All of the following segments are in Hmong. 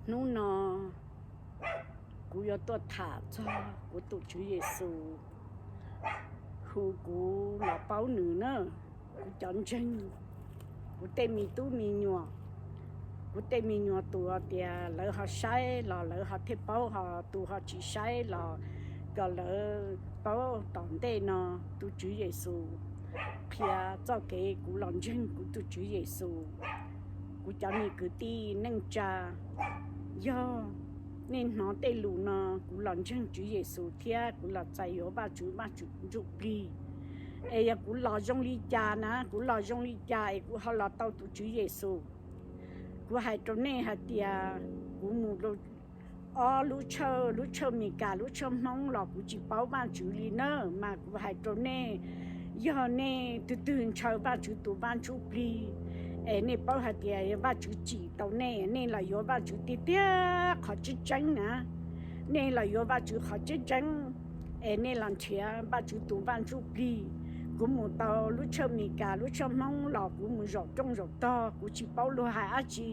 Hnub no kuv yuav tuaj tham txog kuv tus Tswv Yexus hu kuv los paub nws na. Kuv cov ntseeg, kuv tej me tub me nyuam, kuv tej me nyuam tus tias lawv ho saib los lawv ho thiaj paub, ho tus ho tsis saib los kom lawv paub. Tom ntej no tus Tswv Yexus qhia txoj kev kuv los ntseeg kuv tus Tswv Yexus. Kuv cov me kwv tij neej tsa, yog nej hnov tej lus no, kuv los ntseeg Tswv Yexus thiab kuv los txais yuav Vajtswv, Vajtswv ntsuj plig. Es yog kuv los zoo li cas na, kuv los zoo li cas es kuv ho los tau tus Tswv Yexus? Kuv hais rau nej hais tias kuv mus ob lub tshawj, lub tshawj Amelikas, lub tshawj Hmoob los kuv tsis paub Vajtswv li na. Mas kuv hais rau nej, yog nej twg twg ntshaw Vajtswv tus Vaj Ntsuj Plig, es nej paub hais tias Vajtswv tsim tau nej, nej los yuav Vajtswv tiag tiag qhov tseeb tseeb na, nej los yuav Vajtswv qhov tseeb tseeb, es nej los nrhiav Vajtswv tus Vaj Ntsuj Plig. Kuv mus tau lub tshawj Amelikas, lub tshawj Hmoob los kuv mus zaum rooj zaum tog, kuv tsis paub luag hais dab tsi.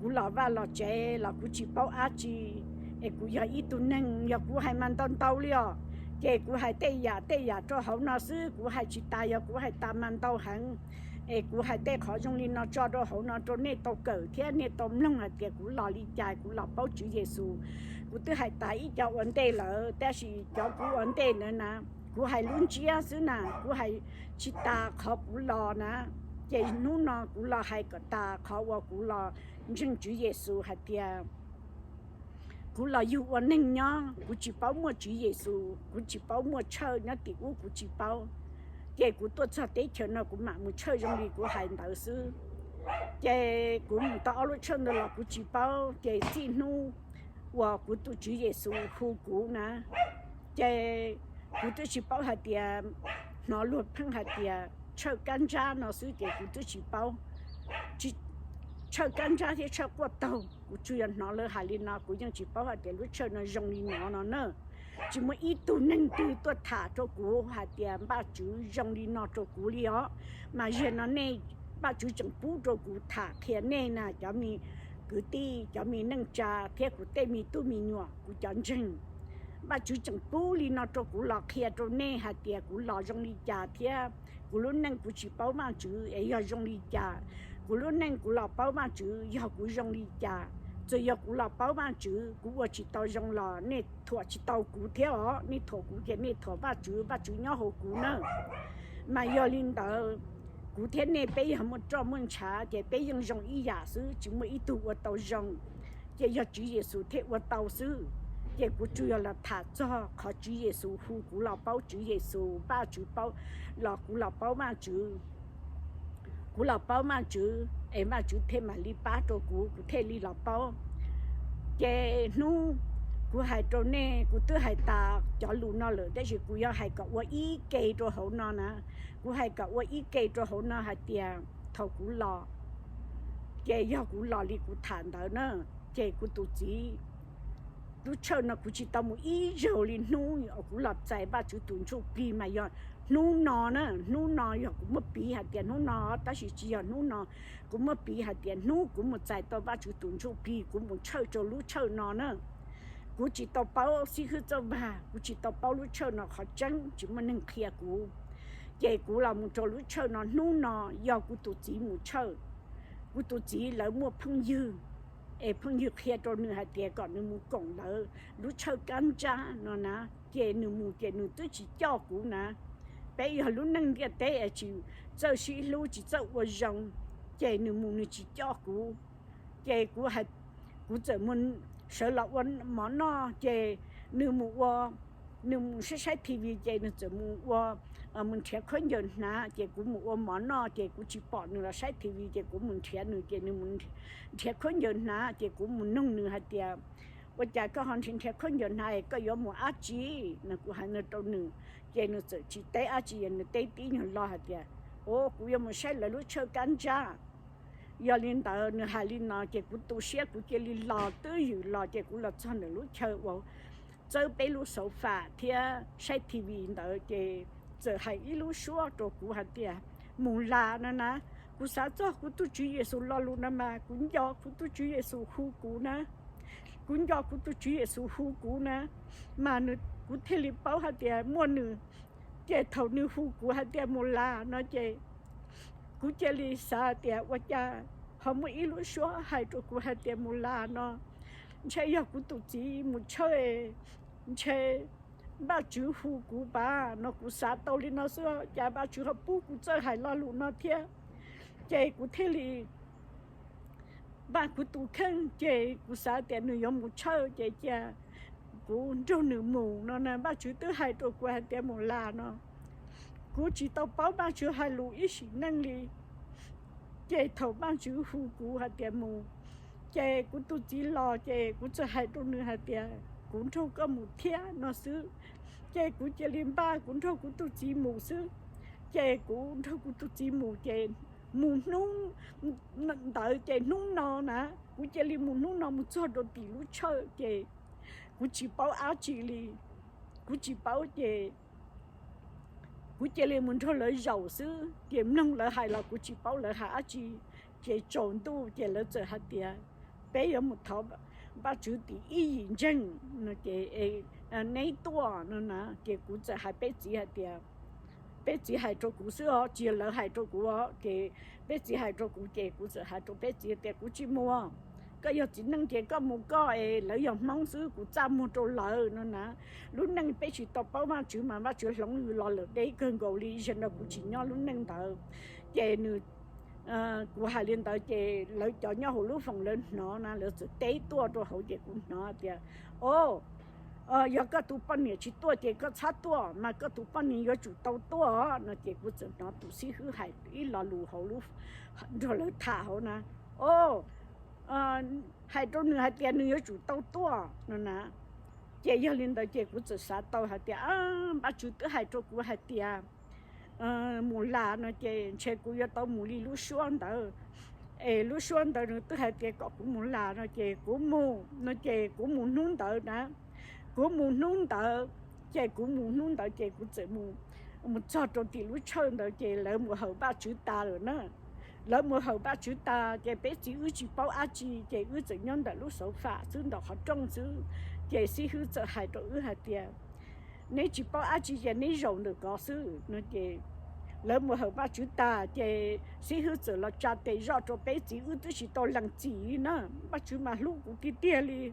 Kuv los vaj los tsev los kuv tsis paub dab tsi. Es kuv yog ib tug neeg, yog kuv hais mas ntau ntau li os, ces kuv hais tej yam tej yam rau hauv no xwb, kuv hais tsis tas, yog kuv hais tas mas ntau heev. Es kuv hais tej qhov zoo li no tso rau hauv no rau nej tau kawm thiab nej tau mloog hais tias kuv los li cas, kuv los paub Tswv Yexus. Kuv twb hais tas ib co ua ntej lawm, tab sis cov kuv ua ntej ntawd na, kuv hais lub ntsiab xwb na, kuv hais tsis tas qhov kuv los na. Ces hnub no kuv los hais kom tas qhov uas kuv los ntseeg Tswv Yexus hais tias kuv los yug ua neeg nyob, kuv tsis paub muaj Tswv Yexus, kuv tsis paub muaj tshawj nyob tim ub, kuv tsis paub. Ces kuv tuaj txog teb chaws no kuv mam mus tshawj zoo li kuv hais ntawd xwb. Ces kuv mus tau ob lub tshawj ntawd los kuv tsis paub, ces txij hnub uas kuv tus Tswv Yexus hu kuv na, ces kuv twb tsis paub hais tias, hnov luag pheej hais tias tshawj kab ntsab no xwb ces kuv twb tsis paub. Tshawj kab ntsab thiab tshawj quaj taug kuv tsuas yog hnov lawv hais li no, kuv yeej tsis paub hais tias lub tshawj no zoo li no no na. Tsis muaj ib tug neeg twg tuaj tham rau kuv hais tias Vajtswv zoo li no rau kuv li os. Mas zaum no nej, Vajtswv tseem pub rau kuv tham qhia nej na cov me kwv tij, cov me neej tsa thiab kuv tej me tub me nyuam, kuv cov ntseeg. Vajtswv tseem pub li no rau kuv los qhia rau nej hais tias kuv los zoo li cas thiab kuv lub neej kuv tsis paub Vajtswv es yog zoo li cas. Kuv lub neej kuv los paub Vajtswv yog kuv zoo li cas. Txawm yog kuv los paub Vajtswv kuv ua tsis tau zoo los nej thuam tsis tau kuv thiab os. Nej thuam kuv ces nej thuam Vajtswv, Vajtswv nyob hauv kuv na. Mas yog li ntawd, kuv thiab nej peb yog muaj roj muaj ntshav ces peb yeej zoo ib yam xwb, tsis muaj ib tug ua tau zoo. Ces yog Tswv Yexus thiaj ua tau xwb. Ces kuv tsuas yog los tham txog qhov Tswv Yexus hu kuv los paub Tswv Yexus, Vajtswv paub, los kuv los paub Vajtswv. Kuv los paub Vajtswv es Vajtswv thiaj mam li pab rau kuv, kuv thiaj li los paub. Ces hnub kuv hais rau nej, kuv twb hais tas cov lus no lawm, tab sis kuv yuav hais kom ua ib ke rau hauv no na. Kuv hais kom ua ib ke rau hauv no hais tias thaum kuv los, ces yog kuv los li kuv tham ntawd na, ces kuv tus txiv, lub tshawj no kuv tsis tau mus ib zaug li. Hnub uas kuv los txais Vajtswv tus Ntsuj Plig mas yog hnub no na. Hnub no yog kuv muab piv hais tias hnub no, tab sis tsis yog hnub no. Kuv muab piv hais tias hnub kuv mus txais tau Vajtswv tus Ntsuj Plig, kuv mus tshawj rau lub tshawj no na. Kuv tsis tau paub xib hwb txoj vag, kuv tsis tau paub lub tshawj no qhov tseeb, tsis muaj neeg qhia kuv. Ces kuv los mus rau lub tshawj no. Hnub no yog kuv tus txiv mus tshawj. Kuv tus txiv lawv muaj phooj ywg, es phooj ywg qhia rau nws hais tias kom nws mus koom lawv lub tshawj kab ntsab no na. Ces nws mus ces nws twb tsis coj kuv na. Peb yog lub neej ntiaj teb es tsis txawj sib hlub, tsis txawj ua zoo, ces nws mus nws tsis coj kuv. Ces kuv, kuv txawm mus, sawv los ua mov noj, ces nws mus ua, nws mus saib saib T V, ces nws txawm mus ua, mus nrhiav khaub ncaws hnav, ces kuv mus ua mov noj, ces kuv tsis pom nws los saib T V, ces kuv mus nrhiav nws, ces nws mus nrhiav khaub ncaws hnav, ces kuv mus nug nws hais tias, ua cas koj ho nrhiav nrhiav khaub ncaws hnav, koj yuav mus dab tsi? No kuv hais no rau nws, ces nws txawm tsis teb dab tsi, nws teb tib nyuag lo hais tias, o, kuv yuav mus saib lawv lub tshawj kab ntsab. Yog li ntawd nws hais li no ces kuv tu siab, kuv cia li los twb ywm los, ces kuv los txog ntawm lub chaw uas txawb peb lub xauv fam thiab saib T V ntawd, ces txawm hais ib lub suab rau kuv hais tias, mus las no na. Kuv xav txog kuv tus Tswv Yexus lo lus no mas kuv nco kuv tus Tswv Yexus hu kuv na. kuv nco kuv tus Tswv Yexus hu kuv na, mas nws, kuv thiaj li paub hais tias muaj nws. Ces thaum nws hu kuv hais tias Mus Las no ces kuv cia li xav tias ua cas ho muaj ib lub suab hais rau kuv hais tias Mus Las no, ntshe yog kuv tus txiv mus tshawj, ntshe Vajtswv hu kuv pab no. Kuv xav tau li no xwb, cas Vajtswv ho pub kuv txawj hais lo lus no thiab. Ces kuv thiaj li npaj kuv tus kheej, ces kuv xav tias nws yuav mus tshawj, ces cia kuv nrog nws mus no na. Vajtswv twb hais rau kuv hais tias Mus Las no. Kuv tsis tau paub Vajtswv hais lus ib sim neej li, ces thaum Vajtswv hu kuv hais tias mus, ces kuv tus txiv los, ces kuv txawm hais rau nws hais tias kuv nrog koj mus thiab no xwb. Ces kuv cia li npaj kuv nrog kuv tus txiv mus xwb. Ces kuv nrog kuv tus txiv mus, ces mus hnub ntawd ces hnub no na, kuv cia li mus hnub no mus txog rau tim lub tshawj, ces kuv tsis paub dab tsi li. Kuv tsis paub, ces kuv cia li mus nrog lawv zaum xwb, ces mloog lawv hais los kuv tsis paub lawv hais dab tsi. Ces tsaus ntuj ces lawv txawm hais tias peb yuav mus thov Vajtswv tim ib yim ntseeg no, ces neb tuaj no na. Ces kuv txawm hais peb txiv hais tias, peb txiv hais rau kuv xwb os, tsis yog lawv hais rau kuv os. Ces peb txiv hais rau kuv, ces kuv txawm hais rau peb txiv tias kuv tsis mus. Koj yog txiv neej ces koj mus koj es, lawv yog Hmoob xwb, kuv txaj muag rau lawv no na. Lub neej peb tsis tau paub Vajtswv mas Vajtswv hloov yus los lawm deb kawg nkaus li, zaum no kuv tsis nyob lub neej ntawd. Ces nws, kuv hais li ntawd ces lawv cov nyob hauv lub foos lawv hnov na, lawv txawm teb tuaj rau hauv, ces kuv hnov tias, o, yog koj tus poj niam tsis tuaj ces koj txhob tuaj, mas koj tus poj niam yuav tsum tau tuaj no. Ces kuv txawm hnov tus xib hwb hais ib lo lus hauv, nrog lawv tham hauv na, o, hais rau nws hais tias nws yuav tsum tau tuaj no na. Ces yog li ntawd ces kuv txawm xav tau hais tias, Vajtswv twb hais rau kuv hais tias Mus Las no ces ntshe kuv yuav tau mus li lub suab ntawd. Es lub suab ntawd nws twb hais tias kom kuv Mus Las no ces kuv mus no, ces kuv mus hnub ntawd na. Kuv mus hnub ntawd, ces kuv mus hnub ntawd ces kuv txawm mus, mus txog rau tim lub tshawj ntawd ces lawv mus hawm Vajtswv tas lawm na. Lawv mus hawm Vajtswv tas ces peb txiv wb tsis paub dab tsi, ces wb txawm nyob ntawm lub xauv fam xwb, ntawm qhov rooj xwb. Ces xib hwb txawm hais rau wb hais tias, neb tsis paub dab tsi ces neb zaum ntawm ko xwb no. Ces lawv mus hawm Vajtswv tas ces xib hwb txawm los tsa tes zoj rau peb txiv, wb twb tsis tau lees txim li na. Vajtswv mas hlub kuv tiag tiag li,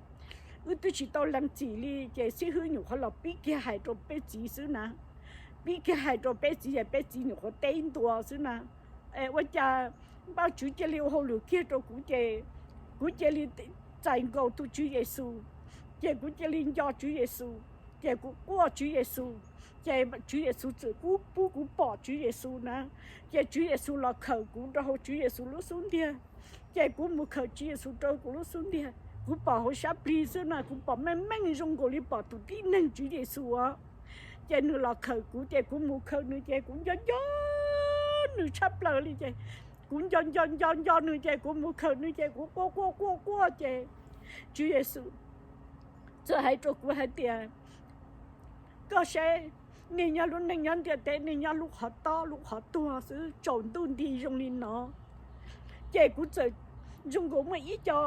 wb twb tsis tau lees txim li, ces xib hwb nyuam qhuav los pib kiag hais rau peb txiv xwb na. Pib kiag hais rau peb txiv es peb txiv nyuam qhuav teb ntua xwb na. Es ua cas Vajtswv cia li ua hauj lwm kiag rau kuv ces kuv cia li txais nkaus tus Tswv Yexus, ces kuv cia li nco Tswv Yexus, ces kuv quaj Tswv Yexus, ces Tswv Yexus txawm kuj pub kuv pom Tswv Yexus na. Ces Tswv Yexus los khawm kuv rau hauv Tswv Yexus lub xub ntiag, ces kuv mus khawm Tswv Yexus rau kuv lub xub ntiag, kuv pom hauv sab plig xwb na, kuv pom meej meej zoo nkaus li pom tus tib neeg Tswv Yexus os. Ces nws los khawm kuv ces kuv mus khawm nws ces kuv nco nco nws tshaj plaws li ces kuv nco nco nco nco nws ces kuv mus khawm nws ces kuv quaj quaj quaj quaj ces Tswv Yexus txawm hais rau kuv hais tias, koj saib, nej nyob lub neej nyob ntiaj teb nej nyob lub qhov tob lub qhov tuag xwb, tsaus ntuj nti zoo li no, ces kuv txawm zoo nkaus muaj ib co,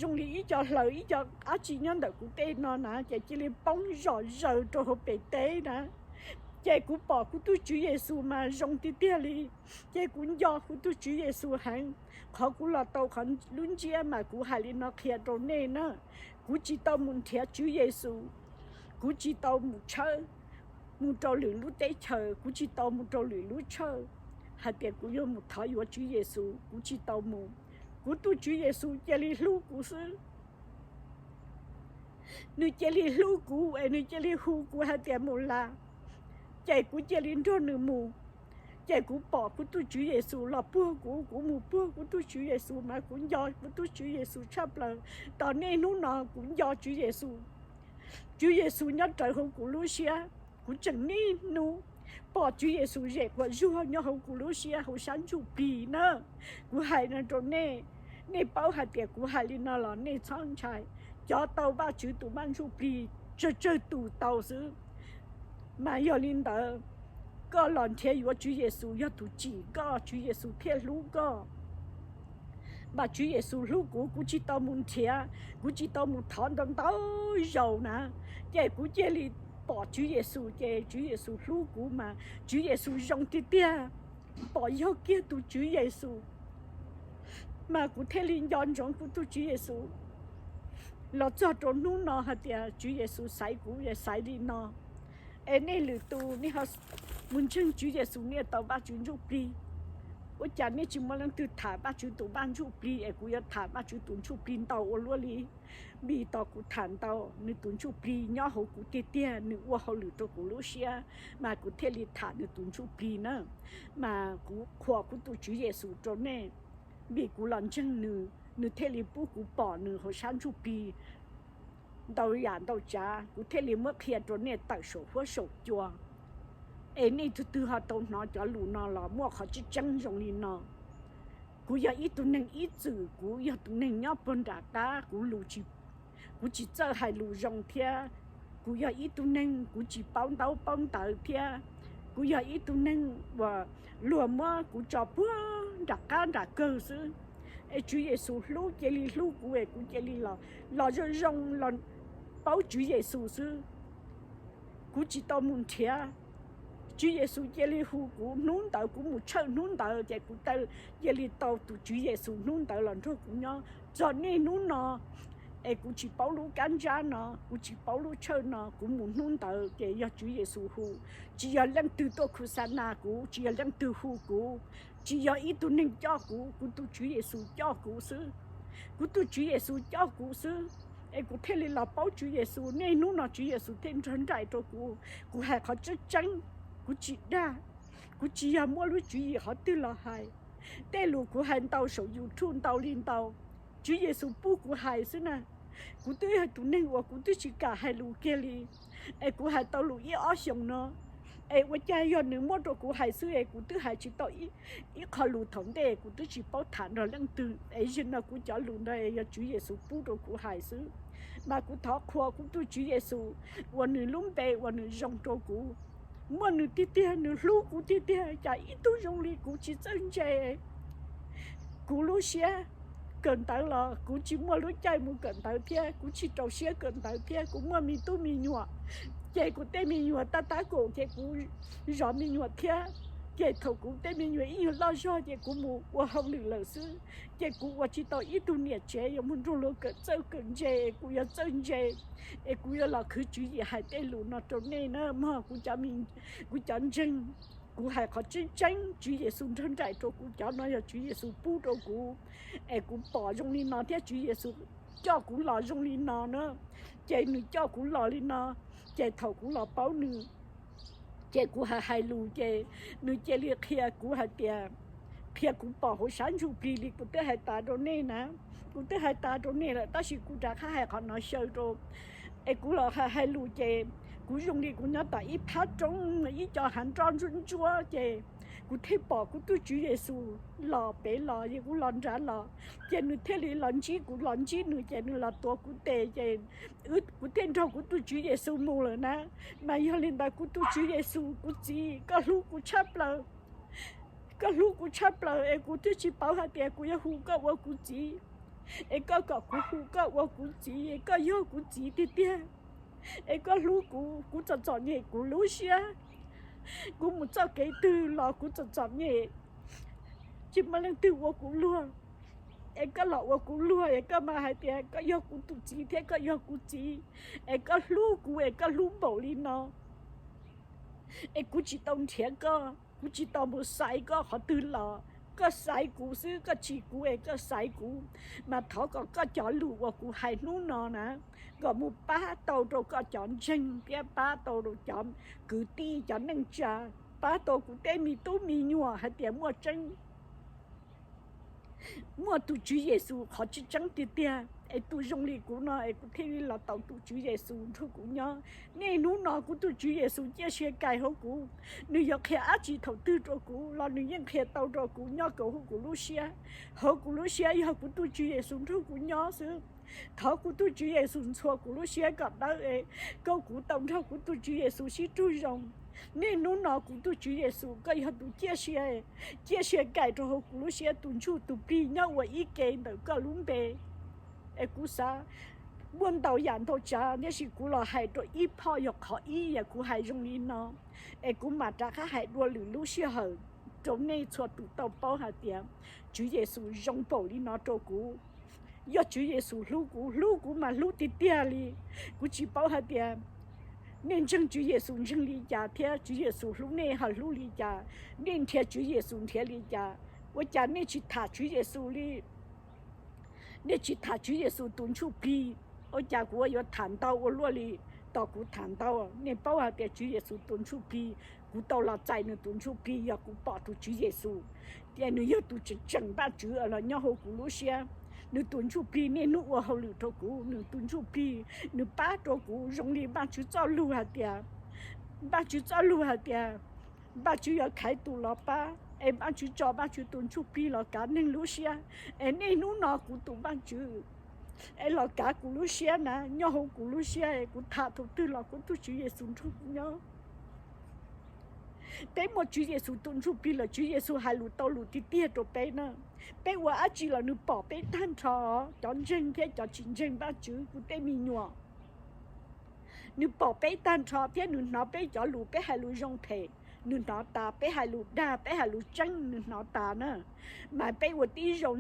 zoo li ib co hlaws ib co dab tsi nyob ntawm kuv tej no na, ces cia li poob zom zaws rau hauv pem teb na. Ces kuv pom kuv tus Tswv Yexus mas zoo tiag tiag li, ces kuv nco kuv tus Tswv Yexus heev. Qhov kuv los tau qhov lub ntsiab mas kuv hais li no qhia rau nej na, kuv tsis tau mus nrhiav Tswv Yexus, kuv tsis tau mus tshawb, mus rau lwm lub teb chaws, kuv tsis tau mus rau lwm lub tshawj hais tias kuv yuav mus thov yuav Tswv Yexus, kuv tsis tau mus. Kuv tus Tswv Yexus cia li hlub kuv xwb. Nws cia li hlub kuv es nws cia li hu kuv hais tias Mus Las, ces kuv cia li nrog nws mus. Ces kuv pom kuv tus Tswv Yexus los puag kuv, kuv mus puag kuv tus Tswv Yexus mas kuv nco kuv tus Tswv Yexus tshaj plaws. Tos nej hnub no kuv nco Tswv Yexus. Tswv Yexus nyob rawv hauv kuv lub siab, kuv tseem niaj hnub pom Tswv Yexus zem quas zuag nyob hauv kuv lub siab hauv sab ntsuj plig na. Kuv hais no rau nej, nej paub hais tias kuv hais li no los nej txhob ntshai. Cov tau Vajtswv tus Vaj Ntsuj Plig tsawg tsawg tus tau xwb. Mas yog li ntawd, koj los nrhiav yuav Tswv Yexus yog tus tsim koj, Tswv Yexus thiaj hlub koj. Mas Tswv Yexus hlub kuv, kuv tsis tau mus nrhiav, kuv tsis tau mus thov ntau ntau zaus na, ces kuv cia li pom Tswv Yexus, ces Tswv Yexus hlub kuv mas Tswv Yexus zoo tiag tiag, pom yog kiag tus Tswv Yexus. Mas kuv thiaj li nco ntsoov kuv tus Tswv Yexus los txog rau hnub no hais tias Tswv Yexus xaiv kuv es xaiv li no. Es nej lwm tus nej ho mus ntseeg Tswv Yexus nej tau Vajtswv Ntsujplig, ua cas nej tsis muaj leej twg tham Vajtswv tus Vaj Ntsujplig es kuv yuav tham Vajtswv tus Ntsujplig ntau ua luaj li? Vim tos kuv tham ntau nws tus Ntsujplig nyob hauv kuv tiag tiag, nws ua hauj lwm rau kuv lub siab, mas kuv thiaj li tham nws tus Ntsujplig na. Mas kuv qhuas kuv tus Tswv Yexus rau nej, vim kuv los ntseeg nws, nws thiaj li pub kuv pom nws hauv sab ntsuj plig ntau yam ntau tsav, kuv thiaj li muab qhia rau nej tawm saum huab saum cua. Es nej tug twg ho tau hnov cov lus no los muaj qhov tseeb tseeb zoo li no. Kuv yog ib tug neeg ib txwm, kuv yog tus neeg nyob puag nram qab, kuv lus tsis, kuv tsis txawj hais lus zoo thiab. Kuv yog ib tug neeg kuv tsis paub ntaub paub ntawv thiab. Kuv yog ib tug neeg uas luag muab kuv tso puag nram qab nram kawg xwb. Es Tswv Yexus hlub, cia li hlub kuv es kuv cia li los, los zoo zoo los paub Tswv Yexus xwb. Kuv tsis tau mus nrhiav, Tswv Yexus cia li hu kuv hnub ntawd, kuv mus tshawj hnub ntawd ces kuv cia li tau tus Tswv Yexus hnub ntawd los nrog kuv nyob txog niaj hnub no. Es kuv tsis paub lub kab ntsab no, kuv tsis paub lub tshawj no, kuv mus hnub ntawd ces yog Tswv Yexus hu. Tsis yog leej twg tuaj khuv xa nas kuv, tsis yog leej twg hu kuv, tsis yog ib tug neeg coj kuv, kuv tus Tswv Yexus coj kuv xwb. Kuv tus Tswv Yexus coj kuv xwb, es kuv thiaj li los paub Tswv Yexus. Niaj hnub no Tswv Yexus thiaj nrog nraim rau kuv. Kuv hais qhov tseeb tseeb, kuv tsis dag, kuv tsis yog muaj lub tswv yim qhov twg los hais. Tej lus kuv hais ntau saum YouTube ntau li ntau, Tswv Yexus pub kuv hais xwb na. Kuv twb yog tus neeg uas kuv twb tsis kam hais lus kiag li, es kuv hais tau lus ib ob xyoos no, es ua cas yog nws muab rau kuv hais xwb es kuv twb hais tsis tau ib qho lus thaum ntej, kuv twb tsis paub tham nrog leej twg, es zaum no kuv cov lus ntawd yog Tswv Yexus pub rau kuv hais xwb. Mas kuv thov qhuas kuv tus Tswv Yexus uas nws lub npe uas nws zoo rau kuv. Muaj nws tiag tiag, nws hlub kuv tiag tiag, cas ib tug zoo li kuv tsis txawj ntse. Kuv lub siab kawm ntawv los kuv tsis muaj lub caij mus kawm ntawv thiab, kuv tsis rau siab kawm ntawv thiab, kuv muaj me tub me nyuam, ces kuv tej me nyuam tab tab kaum ces kuv zov me nyuam thiab. Ces thaum kuv tej me nyuam ib nyuag loj zog ces kuv mus ua hauj lwm lawm xwb, ces kuv ua tsis tau ib tug niam tsev yuav mus nrog luag kawm txawj kawm ntse, kuv yuav txawj ntse, es kuv yuav los khwv tswv yim hais tej lus no rau nej na mog. Kuv cov ntseeg, kuv hais qhov tseeb tseeb, Tswv Yexus nrog nraim rau kuv, cov no yog Tswv Yexus pub rau kuv, es kuv pom zoo li no thiab Tswv Yexus coj kuv los zoo li no na. Ces nws coj kuv los li no, ces thaum kuv los paub nws, ces kuv hais hais lus ces nws cia li qhia kuv hais tias, qhia kuv pom hauv sab ntsuj plig li kuv twb hais tas rau nej na. Kuv twb hais tas rau nej lawm tab sis kuv rov qab hais qhov no xyaw rau, es kuv los hais hais lus ces kuv zoo li kuv nyob tom ib phab roob ib co hav nroj ntsuab ntsuab ces kuv thiaj pom kuv tus Tswv Yexus los pem los, es kuv los nrad los, ces nws thiaj li los ntsib kuv, los ntsib nws ces nws los tuav kuv tes ces kuv thiaj nrog kuv tus Tswv Yexus mus lawm na. Mas yog li ntawd kuv tus Tswv Yexus, kuv Txiv, koj hlub kuv tshaj plaws. Koj hlub kuv tshaj plaws es kuv twb tsis paub hais tias kuv yuav hu koj ua kuv Txiv, es koj kom kuv hu koj ua kuv Txiv, es koj yog kuv Txiv tiag tiag. Es koj hlub kuv, kuv txom txom nyem kuv lub siab, kuv mus txoj kev twg los kuv txom txom nyem, tsis muaj leej twg ua kuv luag, es koj los ua kuv luag, es koj mas hais tias koj yog kuv tus Txiv thiab koj yog kuv Txiv, es koj hlub kuv, es koj hlub npaum li no, es kuv tsis tau nrhiav koj, kuv tsis tau mus xaiv koj qhov twg los, koj xaiv kuv xwb, koj tsim kuv es koj xaiv kuv. Mas thov kom koj cov lus uas kuv hais hnub no na, kom mus pab tau rau koj cov ntseeg thiab pab tau rau cov kwv tij cov neej tsa, pab tau kuv tej me tub me nyuam hais tias muaj tseeb, muaj tus Tswv Yexus qhov tseeb tseeb tiag tiag, es tus zoo li kuv no es kuv thiaj li los tau tus Tswv Yexus nrog kuv nyob. Niaj hnub no kuv tus Tswv Yexus ciaj sia kais hauv kuv, nws yuav qhia dab tsi thaum twg rau kuv los nws yeej qhia tau rau kuv, nyob hauv kuv lub siab. Hauv kuv lub siab yog kuv tus Tswv Yexus nrog kuv nyob xwb. Thov kuv tus Tswv Yexus ntxhua kuv lub siab kom dawb es koj kuv tau nrog kuv tus Tswv Yexus sib raug zoo. Niaj hnub no kuv tus Tswv Yexus koj yog tus ciaj sia, ciaj sia kaim rau hauv kuv lub siab tus ntsuj tus plig nyob ua ib ke ntawm koj lub npe. Es kuv xav muaj ntau yam ntau tsav tiam sis kuv los hais rau ib phoj yog qhov ib yam kuv hais zoo li no, es kuv mam rov qab hais dua lwm lub sij hawm rau nej txhua tus tau paub hais tias Tswv Yexus zoo npaum li no rau kuv. Yog Tswv Yexus hlub kuv, hlub kuv mas hlub tiag tiag li. Kuv tsis paub hais tias nej ntseeg Tswv Yexus ntseeg li cas thiab Tswv Yexus hlub nej ho hlub li cas, nej nrhiav Tswv Yexus nrhiav li cas. Ua cas nej tsis tham Tswv Yexus li? Nej tsis tham Tswv Yexus tus ntsuj plig. Ua cas kuv yuav tham ntau ua luaj li? Tos kuv tham ntau. Nej paub hais tias Tswv Yexus tus ntsuj plig, kuv tau los txais nws tus ntsuj plig yog kuv pom tus Tswv Yexus, ces nws yog tus tseem tseem Vajtswv los nyob hauv kuv lub siab. Nws tus ntsuj plig niaj hnub ua hauj lwm rau kuv, nws tus ntsuj plig nws pab rau kuv zoo li Vajtswv txoj lus hais tias, Vajtswv txoj lus hais tias Vajtswv yuav khaiv tus los pab, es Vajtswv tso Vajtswv tus ntsuj plig los kav neeg lub siab. Es niaj hnub no kuv tus Vajtswv es los kav kuv lub siab na, nyob hauv kuv lub siab, kuv tham thaum twg los kuv tus Tswv Yexus nrog kuv nyob. Peb muaj Tswv Yexus tus ntsuj plig lawm, Tswv Yexus hais lus tau lus tiag tiag rau peb na. Peb ua dab tsi los nws pom peb tag nrho, cov ntseeg thiab cov tsis ntseeg Vajtswv, kuv tej me nyuam. Nws pom peb tag nrho thiab nws hnov peb cov lus, peb hais lus zoo phem nws hnov tas, peb hais lus dag, peb hais lus tseeb nws hnov tas na. Mas peb ua tib zoo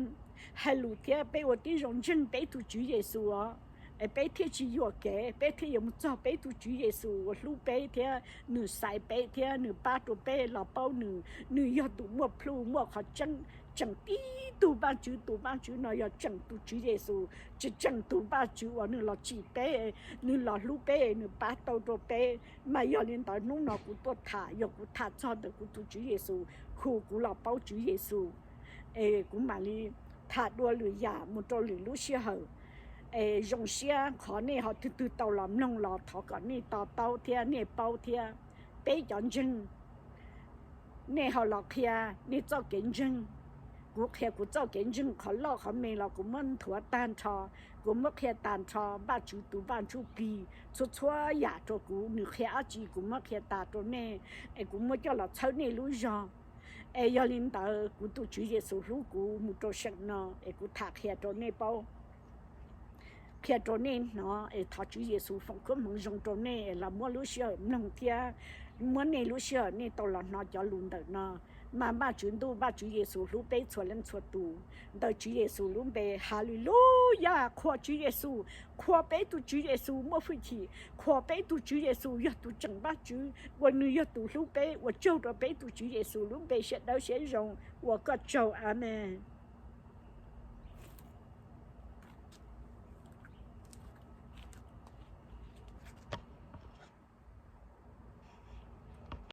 hais lus thiab peb ua tib zoo ntseeg peb tus Tswv Yexus os, es peb thiaj tsis yuam kev, peb thiaj yuav mus txog peb tus Tswv Yexus uas hlub peb thiab nws xaiv peb thiab nws pab rau peb los paub nws, nws yog tus muaj plhu muaj qhov tseeb, tseem tib tug Vajtswv, tus Vajtswv no yog tseem tus Tswv Yexus, tseem tseem tus Vajtswv uas nws los tsim peb, nws los hlub peb, nws pab tau rau peb. Mas yog li ntawd hnub no kuv tuaj tham, yog kuv tham txog ntawm kuv tus Tswv Yexus, hu kuv los paub Tswv Yexus, es kuv mam li tham dua lwm yam mus rau lwm lub sij hawm. Es zoo siab qhov nej ho twg twg tau los mloog los thov kom nej to taub thiab nej paub thiab. Peb cov ntseeg, nej ho los qhia nej txoj kev ntseeg. Kuv qhia kuv txoj kev ntseeg, qhov loj qhov me los kuv muab nthuav tag nrho, kuv muab qhia tag nrho. Vajtswv tus Vaj Ntsuj Plig txhua txhua yam rau kuv, nws qhia dab tsi kuv muab qhia tas rau nej, es kuv muab coj los txhawb nej lub zog. Es yog li ntawd kuv tus Tswv Yexus hlub kuv mus rau seem no es kuv tham qhia rau nej paub, qhia rau nej hnov, es thov Tswv Yexus foom koob hmoov zoo rau nej es los muab lub sij hawm mloog thiab muab nej lub sij hawm nej tau los hnov cov lus ntawm no. Mas Vajtswv Ntuj, Vajtswv Yexus hlub peb txhua leej txhua tus. Ntawm Tswv Yexus lub npe, Haleluyas, qhuas Tswv Yexus, qhuas peb tus Tswv Yexus muaj hwj chim, qhuas peb tus Tswv Yexus yog tus tseem Vajtswv uas nws yog tus hlub peb. Ua tsaug rau peb tus Tswv Yexus lub npe siab dawb siab zoo, ua koj tsaug, Amees.